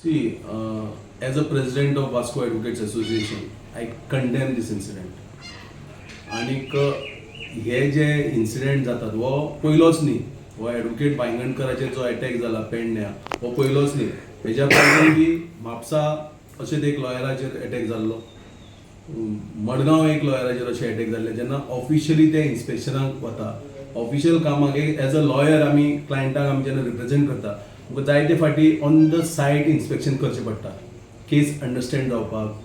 See, as a president of Vasco Advocates Association, I condemn this incident. आनीक हे जे incident जातात, हो पयलोच न्ही. हो एडवोकेट वायंगणकराचेर जो एटॅक जाला पेडण्या, हो पयलोच न्ही. हेज्या पयलीं बी म्हापसा अशेंच एक लॉयराचेर एटॅक जाल्लो, मडगांव एक लॉयराचेर अशें एटॅक जाल्ले. जेन्ना ऑफिशियली ते इन्स्पेक्शनाक वता, ऑफिशियल कामाक, एक एज अ लॉयर आमी क्लायंटाक आमी जेन्ना रिप्रेझेंट करता, तुमकां जायते फावटी ऑन the site inspection करचें पडटा केस अंडरस्टँड जावपाक.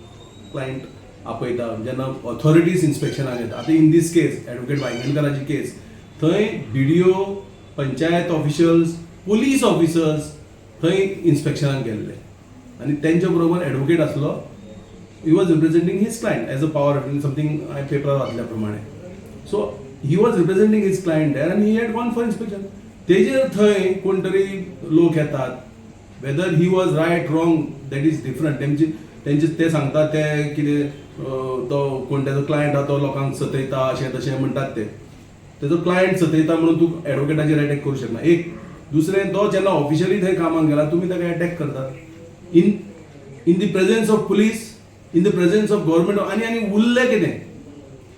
क्लायंट आपयता जेन्ना, ऑथॉरिटीज इन्स्पेक्शनाक येता. आतां इन दीस केस, एडवोकेट वायंगणकराची केस, थंय BDO, panchayat officials, police officers थंय इन्स्पेक्शनाक गेल्ले आनी तेंच्या बरोबर एडवोकेट आसलो. He was representing his client as a power of something, हांवें पेपरार वाचल्या प्रमाणे. So he was representing his client there आनी he had gone for inspection. तेजेर थंय कोण तरी लोक येतात. Whether he was right, wrong, that is different. तेमची तेंचे ते सांगतात ते कितें, तो कोण तेजो क्लायंट आहा तो लोकांक सतयता, अशें तशें म्हणटात ते. तेजो क्लायंट सतयता म्हणून तूं एडवोकेटाचेर एटॅक करूं शकना. एक दुसरें, तो जेन्ना ऑफिशियली थंय कामाक गेला, तुमी ताका एटॅक करतात in the presence of police, in the presence of government. आनी उरलें कितें?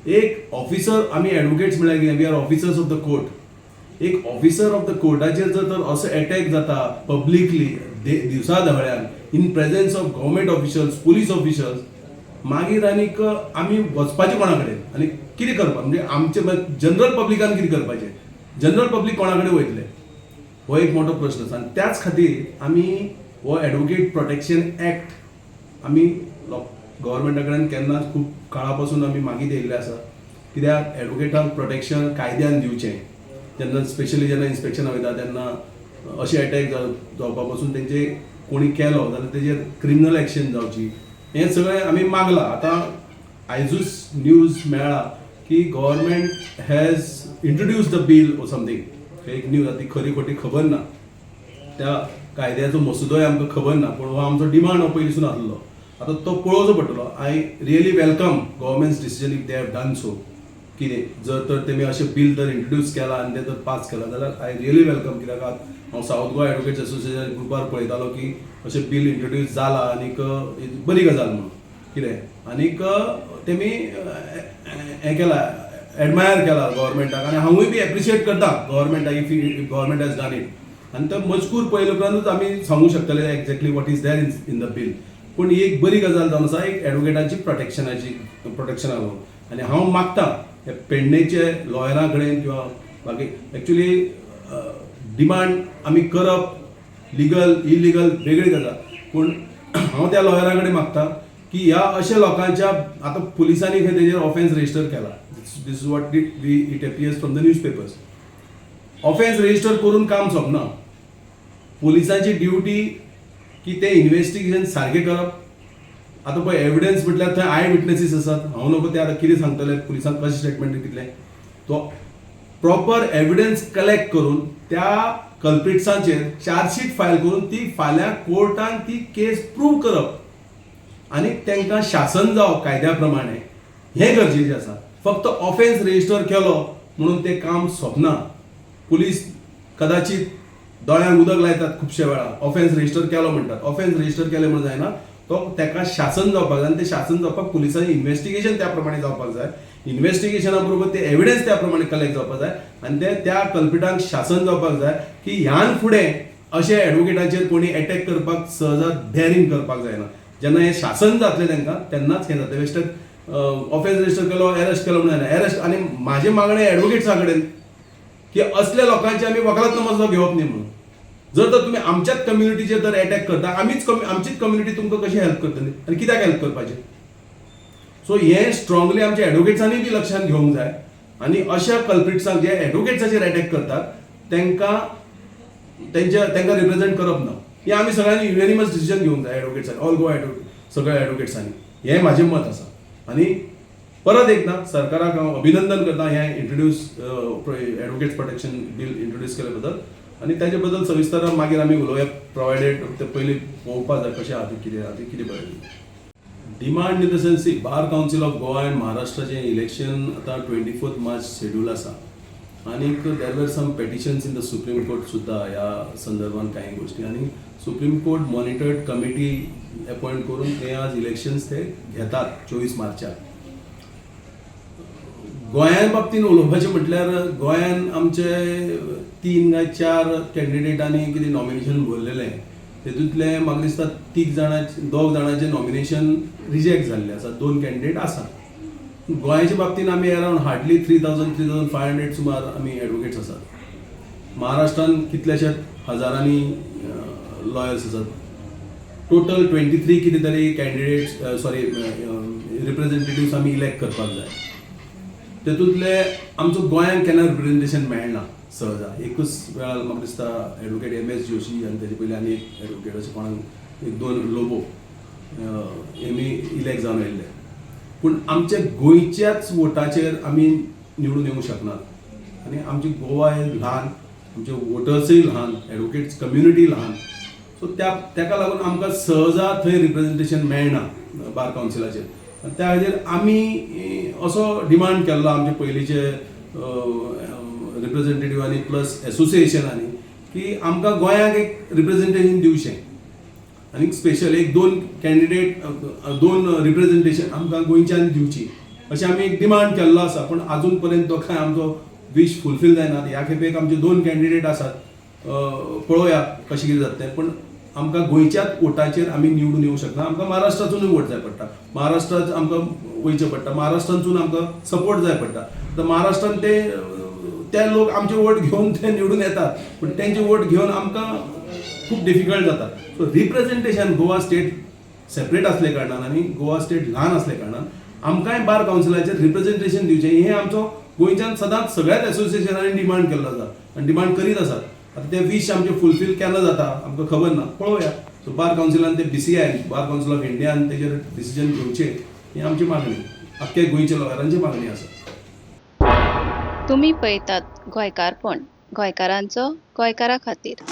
एक ऑफिसर, आमी एडवोकेट्स म्हळ्यार कितें? We are officers of the court. एक ऑफिसर ऑफ the कोर्टाचेर जर तर असो एटॅक जाता पब्लिकली, दिवसा दहळ्यान, in presence of government officials, police officers, मागीर आनीक आमी वचपाचें कोणा कडेन आनी कितें करपाक? म्हणजे आमचे जनरल पब्लिकान कितें करपाचें? जनरल पब्लीक कोणा कडेन वयतले? हो एक मोठो प्रश्न आसा. आनी त्याच खातीर आमी हो एडवोकेट प्रोटेक्शन एक्ट आमी गव्हर्मेंटा कडेन केन्नाच खूब काळा पासून आमी मागीत येयल्ले आसा. कित्याक एडवोकेटांक प्रोटेक्शन कायद्यान दिवचें. जेन्ना स्पेशली जेन्ना इन्स्पेक्शनाक वयता तेन्ना अशे एटॅक जावपा पासून तेंचे कोणी केलो जाल्यार तेजेर क्रिमिनल एक्शन जावची, हें सगळें आमी मागलां. आतां आयजूच न्यूज मेळ्ळा की government has introduce the bill or something. एक न्यूज, ती खरी खोटी खबर ना, त्या कायद्याचो मसुदोय आमकां खबर ना, पूण हो आमचो डिमांड हो पयलींसून आसलो. आतां तो पळोवचो पडटलो. I really welcome government's decision if they have done so. कितें जर तर तेमी अशें बील जर इंट्रोड्यूस केला आनी तें जर पास केलां जाल्यार I really welcome. कित्याक हांव सावथ गोवा एडवोकेट्स एसोसिएशन ग्रुपार पळयतालो की अशें बील इंट्रोड्यूस जाला आनीक बरी गजाल म्हणून कितें. आनीक तेमी हें केलां, एडमायर केला गव्हर्मेंटाक आनी हांवूय बी एप्रिशिएट करता गव्हर्मेंटाक if government has done it. आनी तो मजकूर पळयले उपरांतूच आमी सांगूंक शकतले exactly what is there in the bill. पूण ही एक बरी गजाल जावन आसा, एक एडवोकेटाची प्रोटेक्शनाची, प्रोटेक्शना लागून. आनी हांव मागता हे पेडणेचे लॉयरा कडेन किंवा बाकी, एक्चुली डिमांड आमी करप लिगल इलिगल वेगळी गजाल, पूण हांव त्या लॉयरा कडेन मागता की ह्या अशा लोकांच्या, आतां पुलिसांनी खंय तेजेर ऑफेन्स रजिस्टर केला. This is what it we it appears from the newspapers. Offence register करून काम सोंपना. पुलिसांची ड्युटी की ते इन्व्हेस्टिगेशन सारकें करप. आतां पळय, एविडन्स म्हटल्यार थंय I witnesses आसात. हांव नको ते आतां कितें सांगतले पुलिसांक, कशें स्टेटमेंट दितले. तो प्रॉपर एविडन्स कलेक्ट करून त्या कल्प्रिट्सांचेर चार्जशीट फायल करून ती फाल्यां कोर्टान ती केस प्रूव करप आनी तांकां शासन जावप कायद्या प्रमाणे, हें गरजेचें आसा. फक्त ऑफेन्स रजिस्टर केलो म्हणून तें काम सोंपना. पुलीस कदाचित दोळ्यांक उदक लायतात खुबशे वेळा, ऑफेन्स रजिस्टर केलो म्हणटात. ऑफेन्स रजिस्टर केलें म्हणून जायना, तो ताका शासन जावपाक जाय आनी तें शासन जावपाक पुलिसांनी इन्व्हेस्टिगेशन त्या प्रमाणे जावपाक जाय. इन्व्हेस्टिगेशना बरोबर ते एविडन्स त्या प्रमाणे कलेक्ट जावपाक जाय आनी ते त्या कल्पिटांक शासन जावपाक जाय की ह्यान फुडें अशे एडवोकेटाचेर कोणी एटॅक करपाक सहजात डेअरिंग करपाक जायना. जेन्ना हें शासन जातलें तांकां, तेन्नाच हें जातलें. बेश्टें ऑफेन्स रजिस्टर केलो, अरेस्ट केलो म्हणून जायना. अरेस्ट, आनी म्हाजें मागणें एडवोकेट्सा कडेन की असल्या लोकांचे आमी वकालतनामो घेवप न्ही म्हणून. जर तर तुमी आमच्याच कम्युनिटीचेर जर एटॅक करता, आमचीच कम्युनिटी तुमकां कशी हेल्प करतली आनी कित्याक हेल्प करपाचें? सो हें स्ट्रॉंगली आमच्या एडवोकेट्सांनी बी लक्षांत घेवंक जाय आनी अशा कल्प्रिट्सांक जे एडवोकेट्साचेर एटॅक करतात, तांकां रिप्रेझेंट करप ना. हें आमी सगळ्यांनी युनॅनिमस डिसिजन घेवंक जाय एडवोकेट्सांनी, ऑल गोवा एडवोकेट, सगळ्या एडवोकेट्सांनी. हें म्हाजें मत आसा. आनी परत एकदां सरकाराक हांव अभिनंदन करता हें introduce advocates protection bill introduce केले बद्दल. आनी ताचे बद्दल सविस्तर मागीर आमी उलोवया, प्रोवायडेड ते पयलीं पळोवपा जाय कशें आहा तें, कितें आहा तें, कितें बरें. Demand in the sense, see, Bar Council of Goa and महाराष्ट्राचें election आतां 24 मार्च शेड्यूल आसा. आनीक there were some petitions in the Supreme Court सुद्दां ह्या संदर्भात कांय गोश्टी आनी Supreme Court monitored committee appoint करून ते आज इलेक्शन्स ते घेतात 24 मार्चाक. गोंया बाबतीन उलोवपाचें म्हटल्यार गोंयान आमचे तीन काय चार कॅन्डिडेटांनी कितें नॉमिनेशन भरलेलें. तेतूंतले म्हाका दिसता तीग जाणां, दोग जाणांचें नॉमिनेशन रिजेक्ट जाल्लें आसा, दोन कॅन्डिडेट आसा. गोंयाच्या बाबतीन आमी around hardly 3000, 3500 सुमार आमी एडवोकेट्स आसात. महाराष्ट्रान कितल्याशाच हजारांनी लॉयर्स आसात. टोटल 23 कितें तरी कॅन्डिडेट्स, सॉरी, रिप्रेझेंटेटिव्स आमी इलेक्ट करपाक जाय. तेतूंतले आमचो गोंयांत केन्ना रिप्रेझेंटेशन मेळना सहजा. एकूच वेळार म्हाका दिसता एडवोकेट एम एस जोशी आनी तेजे पयलीं आनी एक एडवोकेट अशें कोणाक एक दोन लोबो हेमी इलेक्ट जावन आयिल्ले. पूण आमच्या गोंयच्याच वोटाचेर आमी निवडून येवंक शकनात आनी आमची गोवा हे ल्हान, आमचे वोटर्सूय ल्हान, एडवोकेट्स कम्युनिटी ल्हान. सो त्या तेका लागून आमकां सहजा थंय रिप्रेझेंटेशन मेळना बार कावन्सिलाचेर. आनी त्या खातीर आमी असो डिमांड केल्लो आमचे पयलींचे रिप्रेझेंटेटिव्हांनी प्लस एसोसिएशनांनी की आमकां गोंयाक एक रिप्रेझेंटेशन दिवचें आनी स्पेशल एक दोन कॅन्डिडेट, दोन रिप्रेझेंटेशन आमकां गोंयच्यान दिवची अशें आमी एक डिमांड केल्लो आसा. पूण आजून पर्यंत तो कांय आमचो विश फुलफील जायना. ह्या खेपेक आमचे दोन कॅन्डिडेट आसात. पळोवया कशें कितें जाता तें. पूण आमकां गोंयच्याच वोटाचेर आमी निवडून येवंक शकना. आमकां महाराष्ट्रातूनय वोट जाय पडटा, महाराष्ट्रात आमकां वयचें पडटा, महाराष्ट्रांतून आमकां सपोर्ट जाय पडटा. तर महाराष्ट्रान ते लोक आमचे वोट घेवन ते निवडून येतात, पूण तेंचे वोट घेवन आमकां खूब डिफिकल्ट जाता. So representation Goa state separate असल्या कारणान आनी गोवा स्टेट ल्हान असल्या कारणान आमकांय बार कावन्सिलाचेर रिप्रेझेंटेशन दिवचें हें आमचो गोंयच्यान सदांच सगळ्याच एसोसिएशनांनी डिमांड केल्लो आसा आनी डिमांड करीत आसात. आतां ते वीश आमचे फुलफील केन्ना जाता आमकां खबर ना, पळोवया. सो बार कावन्सिलान ते BCI, bar council of इंडियान तेजेर डिसिजन घेवचें ही आमची मागणी, आख्ख्या गोंयच्या लॉयरांची मागणी आसा. तुमी पळयतात गोंयकारपण, गोंयकारांचो गोंयकारा खातीर.